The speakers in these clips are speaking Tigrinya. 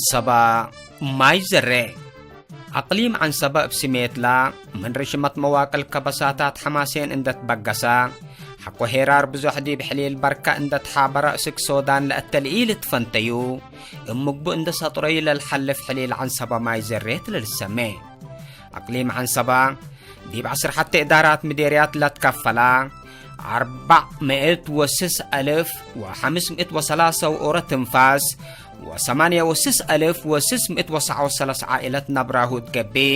ሰባ ማይ ዘሬ። ኣቕሊም ዓንሰባ እብ ስሜትላ፣ ምን ርሽመት መዋቅል ከበሳታት ሐማሴን እንደትበገሳ፣ ሐቆ ሄራር ብዙሕ ዲብ ሕሊል በርካ እንደትሓበረ እስክ ሶዳን ለእተልኢ ልትፈንተዩ፣ እምግቡ እንደ ሰጥረዩ ለልሐልፍ ሕሊል ዓንሰባ ማይ ዘሬት ለልሰሜ። ኣቕሊም ዓንሰባ፣ ዲብ ዐስር ሐተ እዳራት ምዴርያት ለትከፈላ፣ ኣርባዕ ምእት ወስስ ኣልፍ ወሐምስ ምእት ወሰላሳ ውኡረ ትንፋስ፣ ወሰማንያ ወስስ ኣልፍ ወስስ ምእት ወሰዓ ወሰላሳ ዓኢለት ነብራሁ እትገብእ፣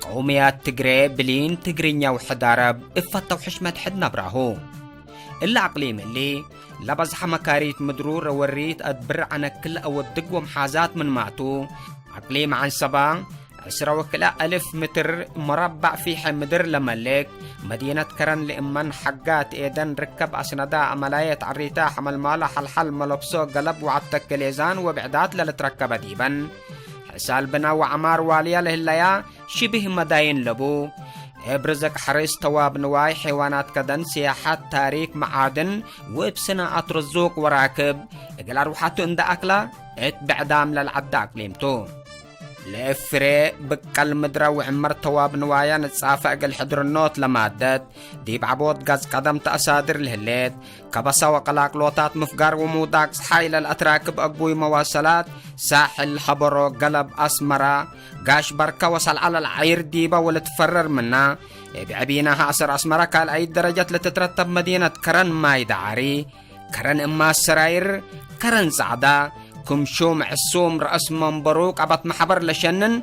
ቀውምያት ትግሬ፣ ብሊን፣ ትግርኛ ወሕዳረብ እፈተው ሕሽመት ሕድ ነብራሁ። እለ ኣቅሊም እሊ፣ ለበዝሐ መካሪት ምድሩ ረወሪት ኣድብር ዐነክል ኣወድግ ወምሓዛት ምንማቱ፣ ኣቅሊም ዐንሰባ፣ ዕስራ ወክልኤ ኣልፍ ምትር መረባዕ ፊሐ ምድር ለመልክ፣ መዲነት ከረን ልእመን ሐጋት ኤደን ርከብ ኣስነዳ ኣመላየት ዐሪታ ሐመልማሎ ሐልሐል መለብሶ ገለብ ወዐተክ ሌዛን ወብዕዳት ለልትረከበ ዲበን። ሕሳል ብና ወዐማር ዋልያ ለህለያ ሽብህ መዳይን ለቡ። እብ ርዝቅ ሐርስ ተዋብ ንዋይ ሐይዋናት ከደን ስያሐት ታሪክ መዓድን ወእብ ስናኣት ርዙቅ ወራክብ እግል ኣርውሓቱ እንደ ኣክላ እት ብዕዳም ለልዓዳ ኣቅሊምቱ። ለእብ ፍሬ ብቀል ምድረ ወዕመር ተዋብ ንዋያ ንጻፈ እግል ሕድርኖት ለማደት፣ ዲብ ዐቦት ጋዝ ቀደም ተአሳድር ለህሌት፣ ከበሳ ወቀላቅሎታት ምፍጋር ወሙዳቅ ጸሓይ ለልአትራክብ አጉይ መዋሰላት፣ ሳሕል፣ ሀበሮ፣ ገለብ፣ አስመራ፣ ጋሽ በርከ ወሰልዐ ለልዓይር ዲበ ወልትፈረር ምና፣ እብ ዐቢናሃ አሰር አስመራ ካልአይት ደረጀት ለትትረተብ መዲነት ከረን ማይ ደዓሪ፣ ከረን እማ ሰራይር፣ ከረን ጸዕዳ፣ ክም ሹም ዕሱም ረአስ መንበሩ ቀበት መሕበር ለሸንን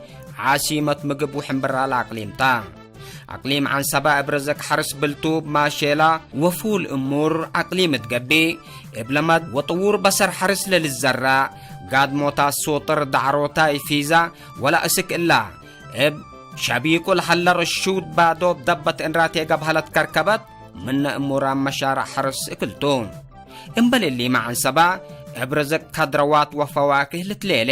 ዓሲመት ምግብ ውሕምብራ ለአቅሊምታ። አቅሊም ዐንሰባ እብ ርዝቅ ሐርስ ብልቱ ማሼላ ወፉል እሙር አቅሊም እትገብእ፣ እብ ለመድ ወጥዉር በሰር ሐርስ ለልዘራእ፣ ጋድሞታት ሱጥር ዳዕሮታይ ፊዛ ወላ እስክ እላ፣ እብ ሸቢቁ ለሀለ ርሹድ ባዶ ደበት እንራቴ ገብሀለት ከርከበት፣ ምነ እሙራን መሻርዕ ሐርስ እክልቱ። እምበል እሊ መዓንሰባ እብ ርዝቅ ከድረዋት ወፈዋክህ ልትሌሌ።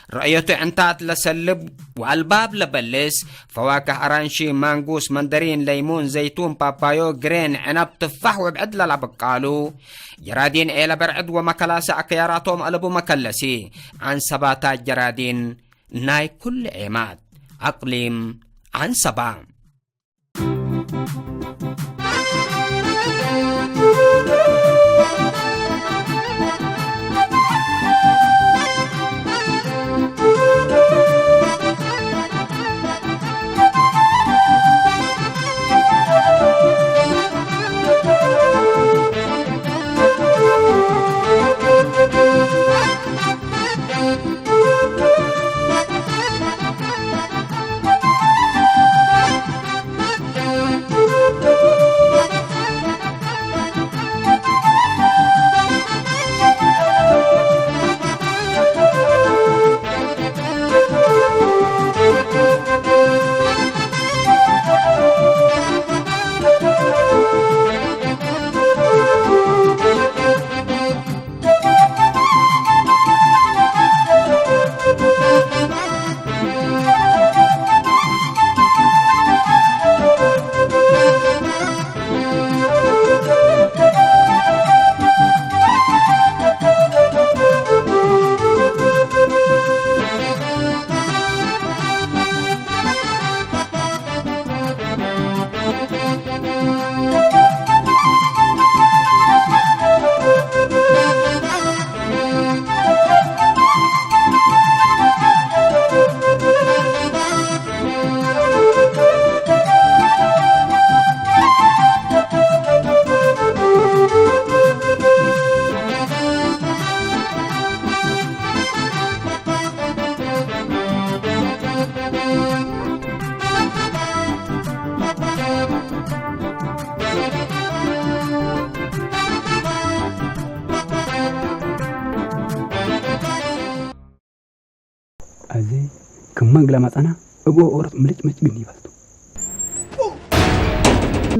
ረእየቱ ዕንታት ለሰልብ ወአልባብ ለበልስ፣ ፈዋክህ አራንሺ፣ ማንጉስ፣ መንደሪን፣ ለይሙን፣ ዘይቱን፣ ፓፓዮ፣ ግሬን፣ ዕነብ፣ ትፋሕ ወብዕድ ለላብቃሉ፣ ጀራዲን ኤለ በርዕድ ወመከላሲ አክያራቶም አለቡ መከለሲ፣ ዐንሰባታት ጀራዲን ናይ ኩሉ ዔማት። አቅሊም ዐንሰባ። ኣዘ ክመ እግለ መጸና እብ ኦሮት ምልጭ መጭ ግን ይበልቱ።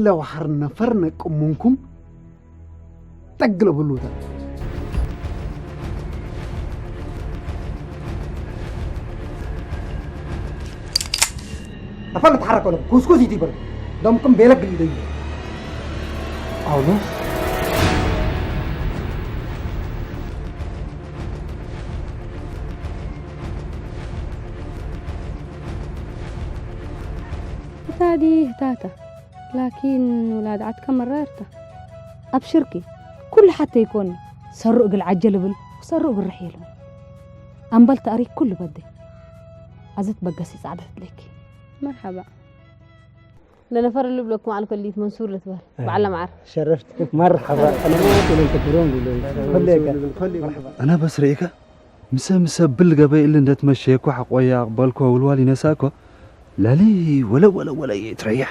ለዋሕር ነፈር ነቅሙንኩም ጠግለ ብሉታ። ነፈር ልትሓረከሎም ኩስኩስ ይትበል። ደምኩም ቤለግ ይደዩ። ጳውሎስ ይህታታ ላኪን ውላድ ዓድካ መራርታ ኣብሽርኪ ኩሉ ሓተ ይኮኒ ሰሩ እግል ዓጀል ብል ሰሩ እግል ርሕ የልብል ኣምበል ታሪክ ኩሉ በደይ ኣዘት በገሲ ጻዕዳ ትለኪ መርሓባ ለነፈር ልብለኩም ዓል ከሊት መንሱር ልትበል በዓል ለምዓር ሸረፍት መርሓባ ቀለማት ወለን ተግሮም ይሉ ኮሌጋ أنا بس ريكا مسا مسا بالغبا اللي ندت مشيكو حقويا أقبلكو والوالي نساكو لالي ولا ولا ولا يتريح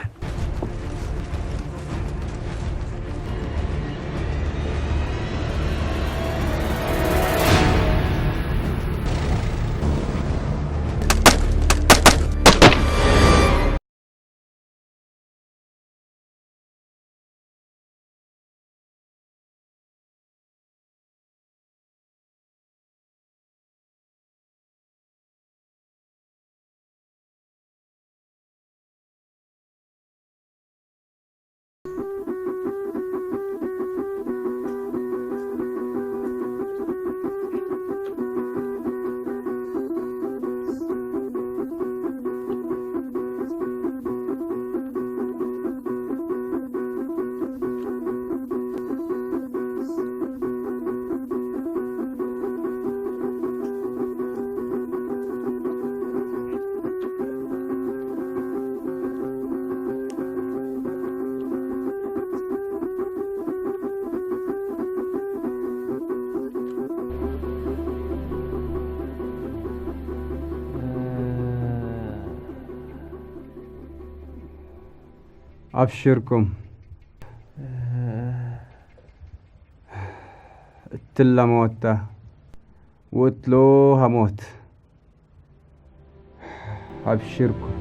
ኣብሽርኩም እትለ ሞታ ወእትሎ ሃሞት ኣብሽርኩም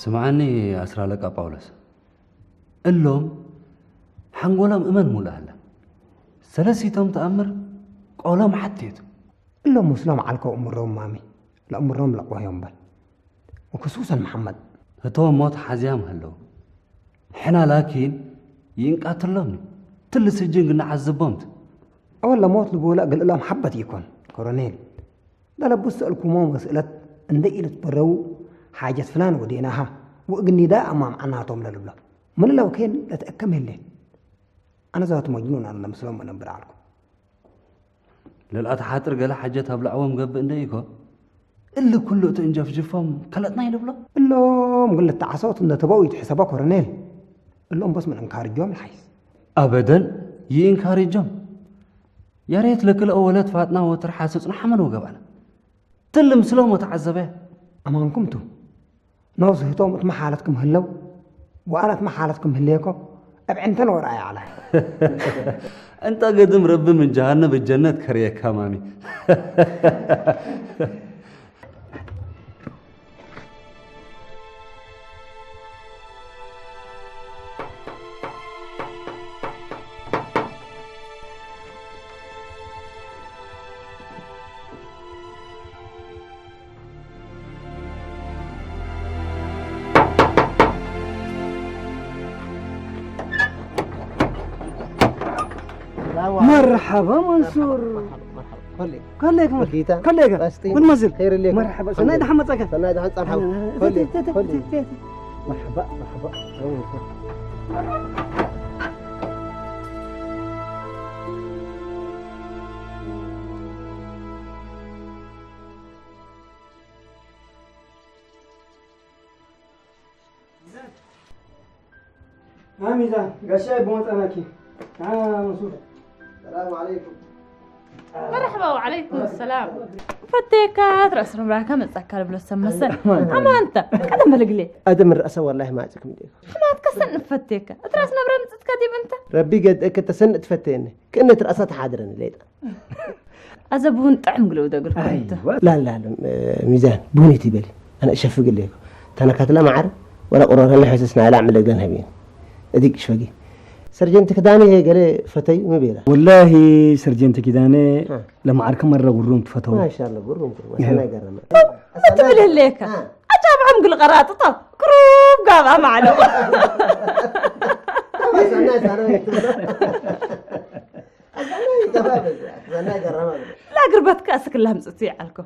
ስምዓኒ ኣስር ኣለቃ ጳውሎስ፣ እሎም ሓንጎሎም እመን ሙሉእ ኣላ። ሰለሲቶም ተኣምር ቆሎም ሓቴቱ። እሎም ሙስሎም ዓልከው እምሮም ማሚ፣ ለእምሮም ለቆዮም በል። ወክሱሰን መሓመድ። እቶም ሞት ሓዝያም ህለው። ሕና ላኪን ይንቃትሎም ትል ስጅን ግና ዓዝቦምት። እወ ለሞት ልቦላ ግልእሎም ሓበት ይኮን ኮሮኔል። ለለብስ ሰእልኩሞ መስእለት እንደ ኢልትበረው ሓጀት ፍላን ወዴናሃ ወእግኒዳ ኣማም ዓናቶም ለልብሎ። ምልለው ኬን ለተእከም ህሌ። ኣነ ዛቱ መጅኑን ኣነ ለምስሎም መነብር ዓልኩ። ለልኣት ሓጥር ገለ ሓጀት ኣብ ለዕዎም ገብእ እንደ ኢኮ እሊ ኩሉ እቲ እንጀፍጅፎም ከለጥና ይንብሎ። እሎም ግን ልተዓሰውት እንደ ተበው ይትሕሰባ ኮረኔል። እሎም በስ ምን እንካርጆም ልሓይስ። ኣበደን ይእንካርጆም። ያሬት ለክልኦ ወለት ፋጥና ወትርሓ ስጽና ሓመን ወገብኣና። ትልም ስሎም ወተዓዘበ። ኣማንኩም ቱ። ኖስ ህቶም እትመሓለትኩም ህለው ወኣና እትመሓለትኩም ህሌኮ ኣብ ዕንተን ወርኣይ ዓላ እንታ ገድም ረቢ ምን ጀሃነብ ጀነት ከርየካ ማሚ مرحبا منصور. كلك كلك من مزل؟ مرحبا، سناي دحمة سكت. سناي دحمة سكت. كلك كلك. مرحبا مرحبا. ሚዛን ጋሻይ ብመፀናኪ። ሰላም ዓለይኩም። መርሓባ ወዓለይኩም ሰላም። ፈቴካ ትረእስ ርምራካ መጻካ ልብሎ ሰመሰል ኣማንታ ቀደም በልግሌ። ኣደም ርኣሰ ወላሂ ማጽክም ዲኹ። ሕማት ከሰን ፈቴካ እትራስ ነብረ ምጽትካ ዲብ እንተ። ረቢ ገድእክ ተሰን ትፈተየኒ ክእነት ርኣሳ ተሓድረኒ ሌጣ። ኣዘ ብውን ጥዕም ግለው ደግር ኮንተ ላላለ ሚዛን ብሁኒት ይበሊ ኣነ እሸፍግል ይኮ ተነካትላ ማዓር ወላ ቁረረለ ሕስስ ናይላ ዕምለ ገን ህብን እዲግ ሽፈጊ ሰርጀንት ክዳነ ገለ ፈተይ ምቤላ ወላሂ ሰርጀንት ኪዳነ ለማዓርከ መረ ጉሩም ትፈተው ማሻአላ ጉሩም ጉሩም ሰናይ ገረመ ትብል ህለየካ ኣጫብዖም ግል ቀራጥጦ ቅሩብ ጋብኣ ማዕሎ ላግርበትካ እስክላ ምፅቱ ይዓልኮ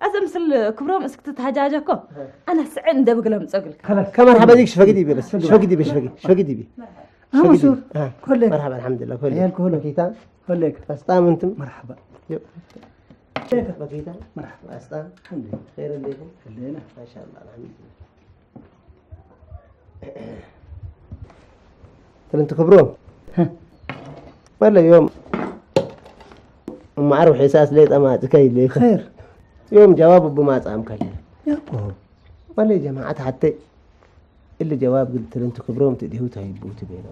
ኣዘ ምስል ክብሮም እስክ ትተሃጃጀኮ ኣነ ስዕን ደብግለ ምፀግልካ ከመርሓባ ዲግ ሽፈግድ ይቤ በስ ሽፈግድ ይቤ ሽፈግድ ሽፈግድ ይቤ ኣሙሱር ኮሌክ መርሓባ አልሐምዱሊላህ ኮሌክ ያል ኮሎ መኪታ ኮሌክ ፈስጣም እንትም መርሓባ መኪታ መርሓባ ፈስጣም አልሐምዱሊላህ ኸይር እንዴት እንደና ማሻአላህ አልሐምዱሊላህ ትልንቲ ክብሮ ወለ ዮም እማዓር ውሒሳስ ለይ ጠማጥከ ይለይ ኸይር ዮም ጀዋብ ብማጻም ከለ ያቆ ወለ ጀማዓት ሓተ እሊ ጀዋብ ግን ትልንቲ ክብሮም ትዲሁ ታይቡ ትቤሎ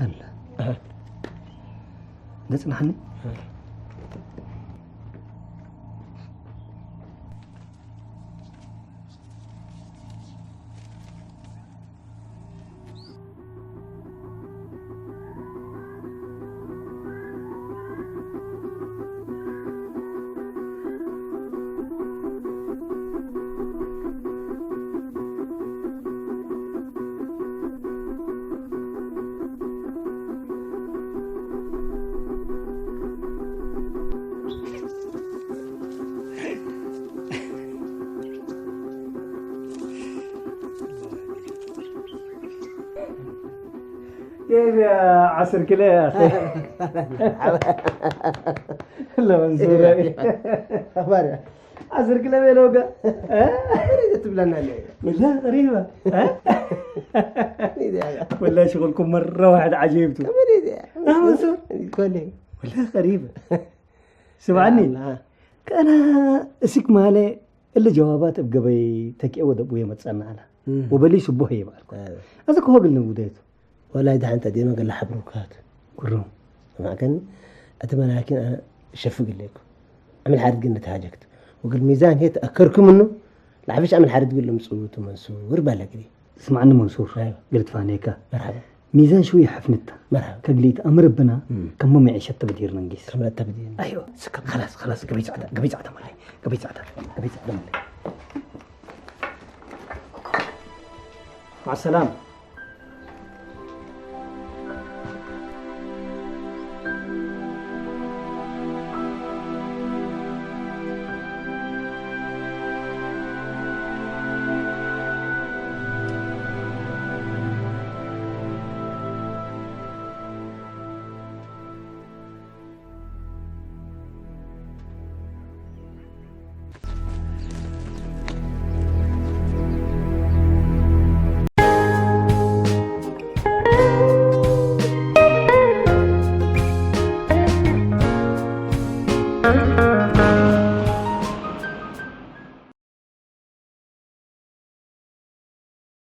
ኣላ ደጽናሕኒ كيف يا عسر كلي يا اخي؟ لا منصور أخبار يا عسر كلي بينوكا؟ تبلنا عليه والله غريبة ولا شغلكم مرة واحد عجيبته يا منصور كلي والله غريبة سمعني كأنا اسك مالي اللي جوابات بقبي تكي ودب ويا متصنع أنا وبلي سبوه يبالكم هذا كهو قلنا وديته ወላይ ደሓን ተድየመ ገለ ሓብሩ ክሃት ኩሩ ማዕከን እቲ መናኪን ኣነ ሸፍግ ለይኩ ኣምል ሓድግ እንደ ተሃጀክት ወግል ሚዛን ሄት ኣከርኩም እንዶ ለዓፍሽ ኣምል ሓድግ ብል ምጽውቱ መንሱር ባለ ግዲ ስማዕኒ መንሱር ግልትፋኔካ መርሓባ ሚዛን ሽው ይሓፍንታ መርሓባ ከግሊት ኣምርብና ከሞ መዒሸት ተብዲር መንጊስ ከምረት ተብዲር ኣይዋ ስከ خلاص خلاص ገበይ ጻዕዳ ገበይ ጻዕዳ መላይ ገበይ ጻዕዳ ገበይ ጻዕዳ መላይ مع السلامة